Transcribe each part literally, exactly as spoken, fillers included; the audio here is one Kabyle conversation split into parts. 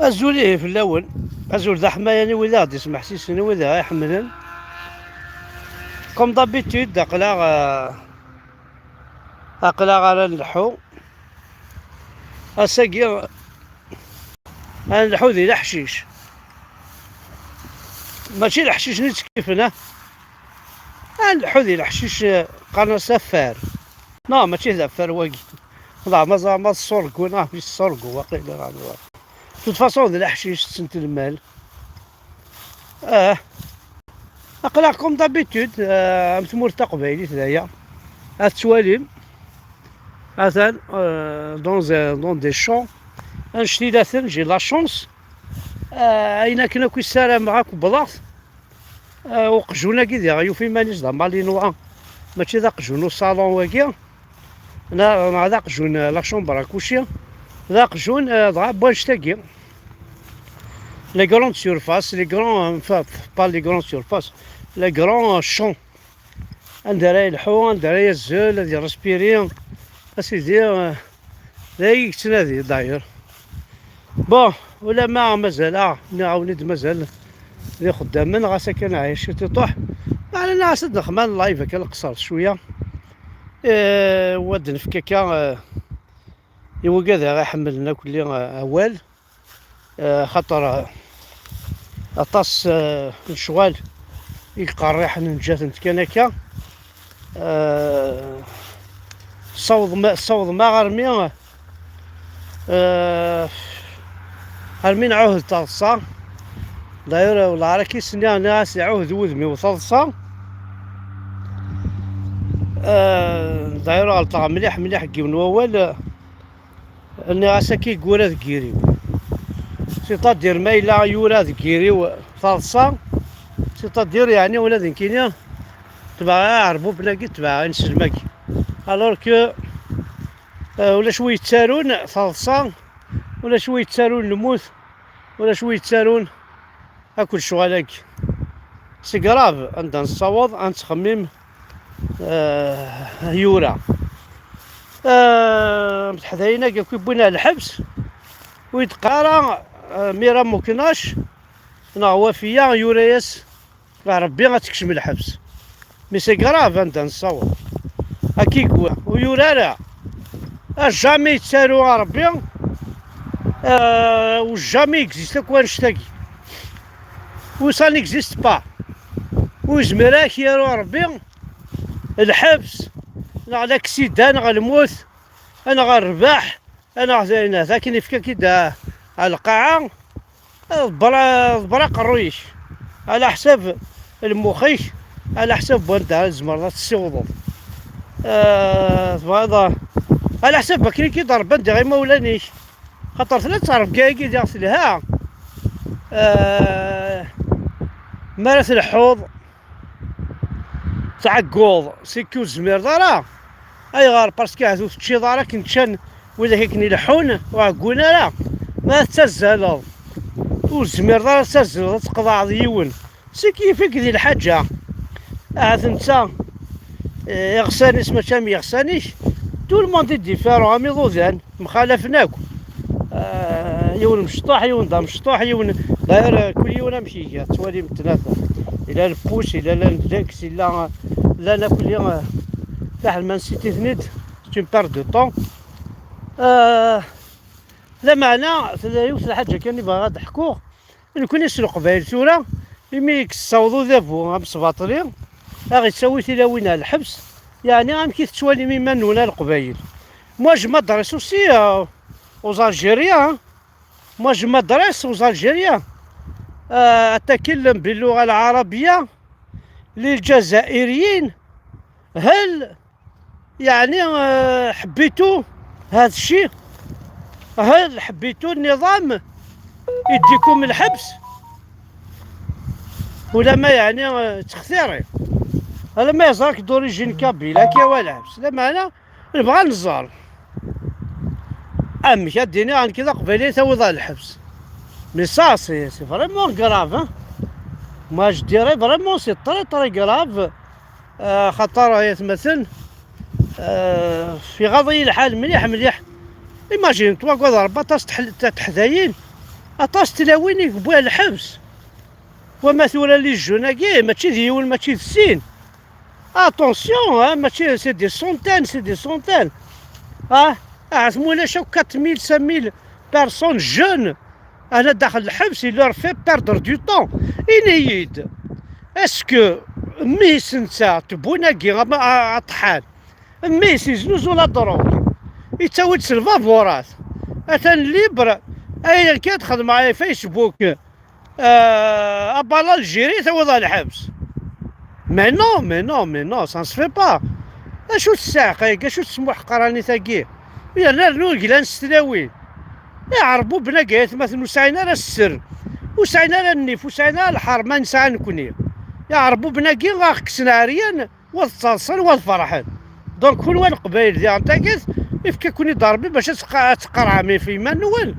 Azul ihi fell-awen. Azul d aḥmayan i wid i ɣ-d-ismeḥsisen, i wid i ɣ-iḥemmlen. Comme d'habitude, aql-aɣ, euh, aql-aɣ ara nleḥḥu. Ass-agi, ad nleḥḥu di leḥcic. Mačči leḥcic-nni tteskifen, ah. Ad nleḥḥu di leḥcic, eh, qqaren-as afar. Non, mačči d afar wagi. Neɣ ma ẓer-, ma d ṣṣurgu, neɣ mci ṣṣurgu, waqila, neɣ nwa. De toute façon, d leḥcic, ttent lmal. Ah. Aql-aɣ comme d'habitude, euh, am tmurt taqbaylit d aya. Ad tettwalim. Atan, euh, dans, euh, dans des champs. Annect-ilaten, j'ai la chance. Euh, ayen akken akk i ssarameɣ akk wwḍeɣ-t. Euh, uqjun-agi diɣ yufa iman-is d amalinois. Mačči d aqjun usalon wagi. Neɣ, neɣ d aqjun, euh, la chambre à coucher. D aqjun, euh, dɣa n wannect-agi. Les grandes surfaces, les grands, euh, enfin, pas les grandes surfaces, les grands, euh, champs. Anda ara yelḥu, anda ara yazzel, ad yerespiri. A sidi, euh, d ay yettnadi, d'ailleurs. Bon, ulamma mazal-aɣ, nniɣ-awen-id mazal d ixeddamen, ɣas akken ɛyiɣ ciṭuṭuḥ. Meɛna nniɣ-as ad nexdem live akka leqṣer cwiya. Eh, wa d-nefk akka, eh, i wigad i ɣ-iḥemmlen akk-lli, eh, awal. Eh, xaṭer, eh, aṭas, eh, n lecɣal i yeqerriḥen, neǧǧa-tent kan akka. Eh, ssawḍem-, ssawḍem-aɣ armi, eh, armi nɛuhed taḍsa. D'ailleurs, wellah ara k-isniɣ, nniɣ-as iɛuhed wudem-iw taḍsa. Eh, d'ailleurs, ɣelṭeɣ mliḥ, mliḥ deg yiwen wawal. Nniɣ-as akka i yura deg yiri-w. C'est-à-dire, ma yella yura deg yiri-w taḍsa, c'est-à-dire, yeɛni, ula d nekkini tebɛeɣ aɛerbub-nagi, tebɛeɣ inselm-agi. Alors que, euh, ulac wi yettarun taḍsa, ulac wi yettarun lmut, ulac wi yettarun akk lecɣal-agi. C'est grave anda nessaweḍ ad nettxemmim, eh, yura. Eh, mteḥdayin-agi akk yewwin ar lḥebs, ur yi-d-qqar ara, eh, Mira Muknac neɣ Wafiya yura-yas ɣer Rebbi ad tekcem lḥebs. Mais c'est grave anda nessaweḍ. Akigwa, ur yura ara. A jamais yettaru a Rebbi, euh, ou jamais existe akk wannect-agi. Ou ça n'existe pas. Ur yezmir ara k-yaru Rebbi, lḥebs, neɣ laksida, neɣ lmut, neɣ rrbeḥ, neɣ d ayen, d akken yefka-k-id a, a lqaɛa. Ḍebber, ḍebber aqerruy-ik ɛla ḥsab lmux-ik, ɛla ḥsab wanda ara tzemreḍ ad tessiwḍeḍ. Eh, tebɣiḍ a-, ɛla ḥsab akken i k-id-rebban diɣ imawlan-ik. Xaṭer tella ttrebga-agi diɣ telha. Eh, mi ara tleḥḥuḍ, tɛegguḍ, c'est que ur tezmireḍ ara. Ayɣer? Parce que ahat ur teččiḍ ara akken ččan widak akken ileḥḥun, ur ɛeggun ara. Ma tettazzaleḍ, ur tezmireḍ ara ad tazzleḍ, ad tqeḍɛeḍ yiwen, c'est que yif-ik di lḥaǧa. Ahat netta, eh, iɣsan-is mačči am yiɣsan-ik. Tout le monde est différent, am iḍudan. Mxalafen akk. Ah, yiwen mecṭuḥ, yiwen d amecṭuḥ, yiwen, d'ailleurs, kul yiwen amek iga, tettwalim tnata. Ila lpus, ila lindeks, ila, llan akk-, ila, ah, fiḥel ma nsiti-ten-id, c'est une perte de temps. Ah, lameɛna, tella yiwet n lḥaǧa kan i bɣiɣ ad d-ḥkuɣ. Nekkni s Leqbayel tura, imi i yessaweḍ udabu amesbaṭli, a ɣ-ittawi tilawin ar lḥebs, yeɛni amek i tettwalim iman-nwen a Leqbayel? Moi, je m'adresse aussi, euh, aux Algériens, hein. Moi, je m'adresse aux Algériens. Euh, أتكلم باللغة العربية للجزائريين. هل يعني، آه، حبيتوا هذا الشيء؟ هل حبيتوا النظام يديكم الحبس؟ ولا ما يعني، آه، تختاري؟ هذا ما يزرك d'origine kabyle، هكا هو الحبس. لا معنى، نبغى نزار. أمك الدنيا عن كذا قبيلة توضع الحبس. Mais ça, c'est, c'est vraiment grave, hein. Moi, je dirais vraiment, c'est très, très grave. آه، خاطر يتمثل، آه، في غضي الحال مليح مليح. Imagine-toi كواض أربعطاش تحل-، تحذايين. Aṭas tlawin i yewwi ɣer lḥebs. Wama tura les jeunes-agi, mačči d yiwen, mačči d sin. Attention, hein, mačči, c'est des centaines, c'est des centaines. Ah, ah, ma ulac akk quatre mille, cinq mille personnes jeunes, ana daxel lḥebs, il leur fait perdre du temps. Ini-yi-d, est-ce que mmi-s netta, tebwin-agi, ama, a, aṭḥan, mmi-s yeznuzu la drogue, yettawi-d s lbaburat, atan libre, ayen kan txedmeɣ ay Facebook, euh, abala Algérie, tawiḍ ɣer lḥebs. Mais non, mais non, mais non, ça ne se fait pas. Acu tessaɛqay, acu tesmuḥqaranit-agi? Yerna rnu glan s tlawin. Iɛerbuben-agi, ay atmaten, ur sɛin ara sser, ur sɛin ara nnif, ur sɛin ara lḥerma nesɛa nekni. Iɛerbuben-agi, ɣ-kksen ɛeryan, wa tettaḍsan, wa ferḥen. Donc, kunwi a Leqbayel diɣen tagit, ifka-ken-id Ṛebbi bac ad tqa-, ad tqerɛem ɣef yiman-nwen.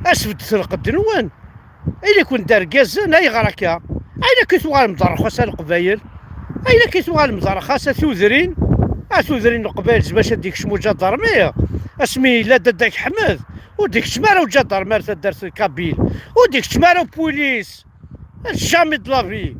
Asbeddet lqedd-nwen. Ili-ken d argazen, ayɣer akka? Ayen akka i tuɣalem d rrxas a Leqbayel? Ayen akka i tuɣalem d rrxas a tudrin? A tudrin n Leqbayel, bac ad d-ikcem uǧadarmi? Asmi yella Dadda Ḥmed, ur d-ikcem ara uǧadarmi ar taddart n Kabyle, ur d-ikcem ara upulis. Jamais de la vie.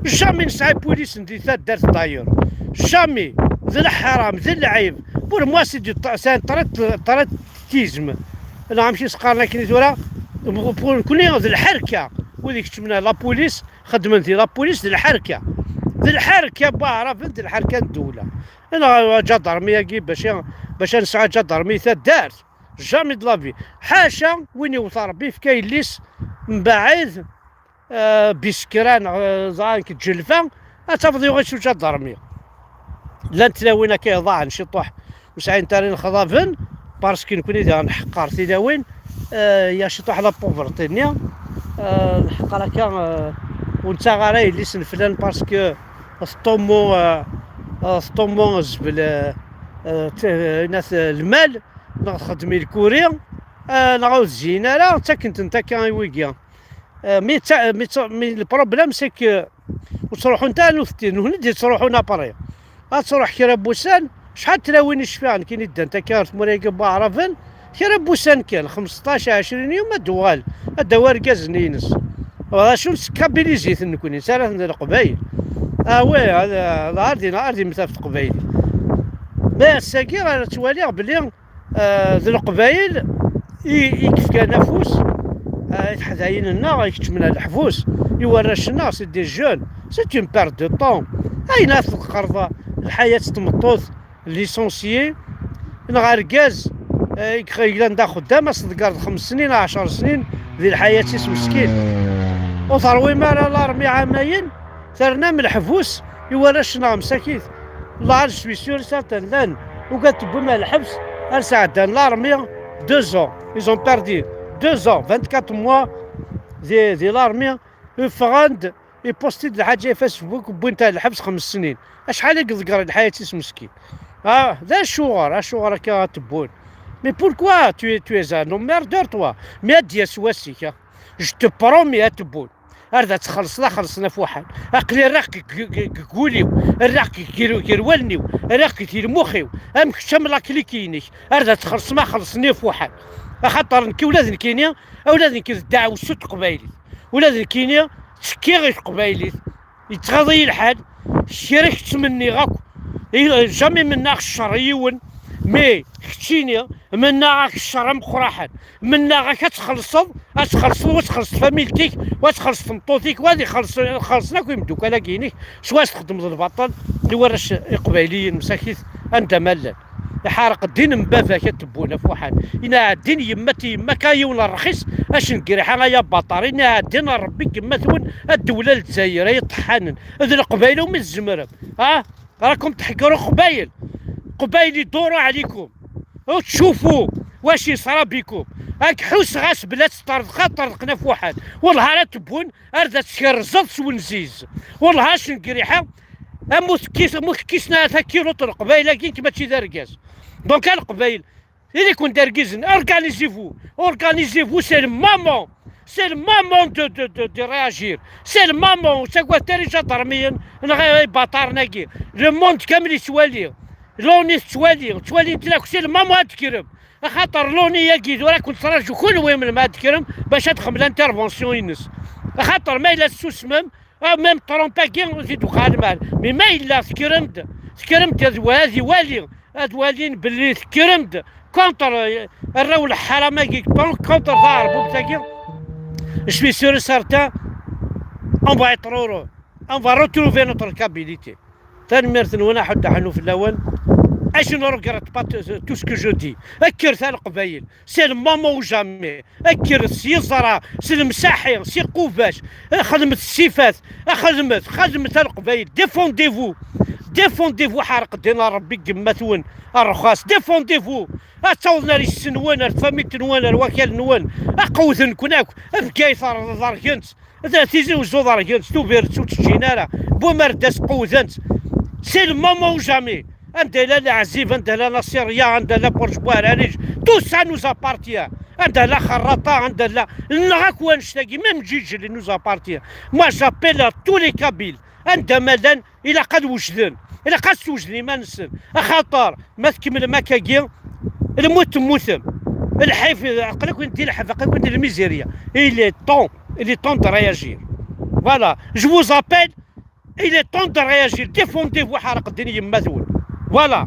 Jamais nesɛa ipulis di taddart d'ailleurs. Jamais. D leḥram, d lɛib. Pour moi, c'est du, c'est un traitisme. Neɣ amek i s-qqaren akken i tura, pour nekni d lḥerka. Wid ikeččmen la police, xeddmen di la police d lḥerka. D lḥerka n waɛraben, d lḥerka n ddewla. Neɣ aǧadarmi-agi, bac, bac ad nesɛu aǧadarmi i taddart. Jamais de la vie. Ḥaca win iwet Ṛebbi, yefka yelli-s, mbaɛid, euh, bisekra neɣ, euh, ẓran k ǧelfa, ad tafeḍ yuɣ-itt uǧadarmi. Llant tlawin akka iḍaɛen ciṭuḥ, ur sɛint ara inexḍaben, parce que nekni diɣen nḥeqqer tilawin, euh, ya ciṭuḥ la pauvreté-nni, euh, nḥeqqer akka, euh, ur nettaɣ ara yelli-s n flan, parce que teṭṭummu, euh, euh, teṭṭummu zbel, euh, euh, t-, euh, inat, euh, lmal, neɣ txeddem i lkuri, euh, neɣ ur tzin ara, ttaken-tent akka i wigi. Euh, mais ta-, mais ta-, mais le problème, c'est que ur ttruḥunt ara nutenti, nuhni d-yettruḥun après. Ad truḥ kra n wussan, acḥal tlawin i cfiɣ nekkin i ddant akka ar tmura-agi n waɛraben, kra n wussan kan, xmesṭac, ɛecrin yum, ad d-tuɣal, ad d-tawi argaz-nni-ines. D acu neskabilizi-ten nekni, s ara ten d Leqbayel. Ah ouais, ad, ad, ar din, ar din taf teqbaylit. Mais ass-agi ara ttwaliɣ belli, euh, d Leqbayel i, i yefkan afus, euh, i teḥdayin-nneɣ, i keččmen ar leḥbus, i warrac-nneɣ, c'est des jeunes. C'est une perte de temps. Ayen ara tqerḍ lḥayat n tmeṭṭut, licencié, neɣ argaz, eh, i yeglan d axeddam, ad s-tḍegreḍ xems snin, ɛecr snin di lḥayat-is meskin. Ur terwim ara l'armée ɛamayen, ternam leḥbus i warrac-nneɣ msakit. Là, je suis sûr et certain, llan ugaɣ tewwim ar lḥebs, ar sɛeddan l'armée deux ans. Ils ont perdu deux ans, vingt-quatre mois di, di l'armée, ffɣen-d, iposti-d lḥaǧa i Facebook, wwin-t ar lḥebs xems snin. Acḥal i iḍegger lḥayat-is meskin. Ah, d acuɣer, acuɣer akka ad tewwun? Mais pourquoi tu es, tu es un emmerdeur, toi? Mais ad d-yas wass-ik, ah. Je te promets ad tewwun. Ar d ad txellṣeḍ, ad xellṣen afuḥan. Aql-i rriɣ-k deg, deg, deg wul-iw, rriɣ-k deg, deg wallen-iw, rriɣ-k di lmux-iw. Am kečč, am lakliki-inek. Ar d ad txellṣem, ad xellṣen ifuḥan. Axaṭer nekki, ula d nekkini, ula d nekki d ddeɛwessu n teqbaylit. Ula d nekkini ttekkiɣ i teqbaylit. Yettɣaḍ-iyi lḥal, kra i k-ttmenniɣ akk. I-, jamais mennaɣ ccer i yiwen, mais keččini mennaɣ-ak ccer ameqqraḥen. Mennaɣ-ak ad txellṣeḍ, ad txellṣeḍ, wa txelleṣ tfamilt-ik, wa txelleṣ tmeṭṭut-ik, wa ad ixelleṣ, xelṣen akk imeddukal-agi-inek, s wa txeddmeḍ lbaṭel i warrac iqbayliyen msakit anda ma llan. Iḥerq ddin n baba-k ad tewwun afuḥan. Inaɛdin yemma-t yemma-k a yiwen rxis, acu n griḥa ay abaṭar. Inaɛdin n Rebbi n yemma-twen a ddewla n Lezzayer, ay iṭeḥḥanen. D Leqbayel umi tzemrem. Ha? راكم تحقروا قبايل. قبايل يدوروا عليكم. وتشوفوا واش يصرى بكم. هاك حوس غاس بلا تطرد خاطر قناف واحد. والله راه تبون. Ar d ad tkerrzeḍ s wenziz. Wellah acu n griḥa, am utekkis, am utekkis n At Akirut n Leqbayel-agi, nekk mačči d argaz. Donc a Leqbayel, ili-ken d argizen, organisez-vous, organisez-vous, c'est le moment, c'est le moment de, de, de, de réagir, c'est le moment, ur ttagadet ara ijadarmiyen, neɣ ibaṭaren-agi, le monde kamel yettwali, l'ONU tettwali, ttwalin-ten akk, c'est le moment ad tekkrem. Axaṭer l'ONU-agi tura ad ken-tettṛaju kunwi melmi ad d-tekkrem bac ad txemmel intervention-ines. Axaṭer ma yella tessusmem, ah, même Trump-agi ur t-id-weqqeɛ lmal. Mais ma yella tekkrem-d, tekkrem-d ad wa-, ad iwali, ad walin belli tekkrem-d contre, euh, arraw leḥram-agi, contre taɛerbubt-agi. Je suis sûr et certain, on va être heureux. On va retrouver notre Kabylie. Tanemmirt-nwen, aḥuddu aḥnu fell-awen. Je ne regrette pas tout ce que je dis. Kkret a Leqbayel, c'est le moment ou jamais. Kkret s yeẓra, s lemsaḥi, s iqubac. Xedmet ssifat, xedmet, xedmet a Leqbayel. Défendez-vous. Défendez-vous, ḥerqet ddin n Ṛebbi deg yemma-twen, ṛṛxas. Défendez-vous. Ad tawḍen ar yessi-nwen, ar tfamilt-nwen, ar wakal-nwen. Ad qewwden-ken akk. Bgayet ḍergen-tt. Tizi Wezzu ḍergen-tt, Tubiret ur tt-ǧǧin ara. Bumerdas qewwden-tt. C'est le moment ou jamais. Anda yella Leɛzib, anda yella Nasirya, anda yella Burj Buɛrariǧ, tout ça nous appartient. Anda yella Xerraṭa, anda yella, nneɣ akk wannect-agi, même Ǧiǧel nous appartient. Moi, j'appelle à tous les Kabyles, anda ma llan, ilaq ad wejden, ilaq ad swejden iman-nsen. Axaṭer ma tkemmlem akkagi, lmut temmutem. Lḥif, aql-aken di lḥif, aql-aken di lmizirya. Il est temps, il est temps de réagir. Voilà, je vous appelle, il est temps de réagir. Défendez-vous, ḥerqet ddin yemma-twen. Voilà.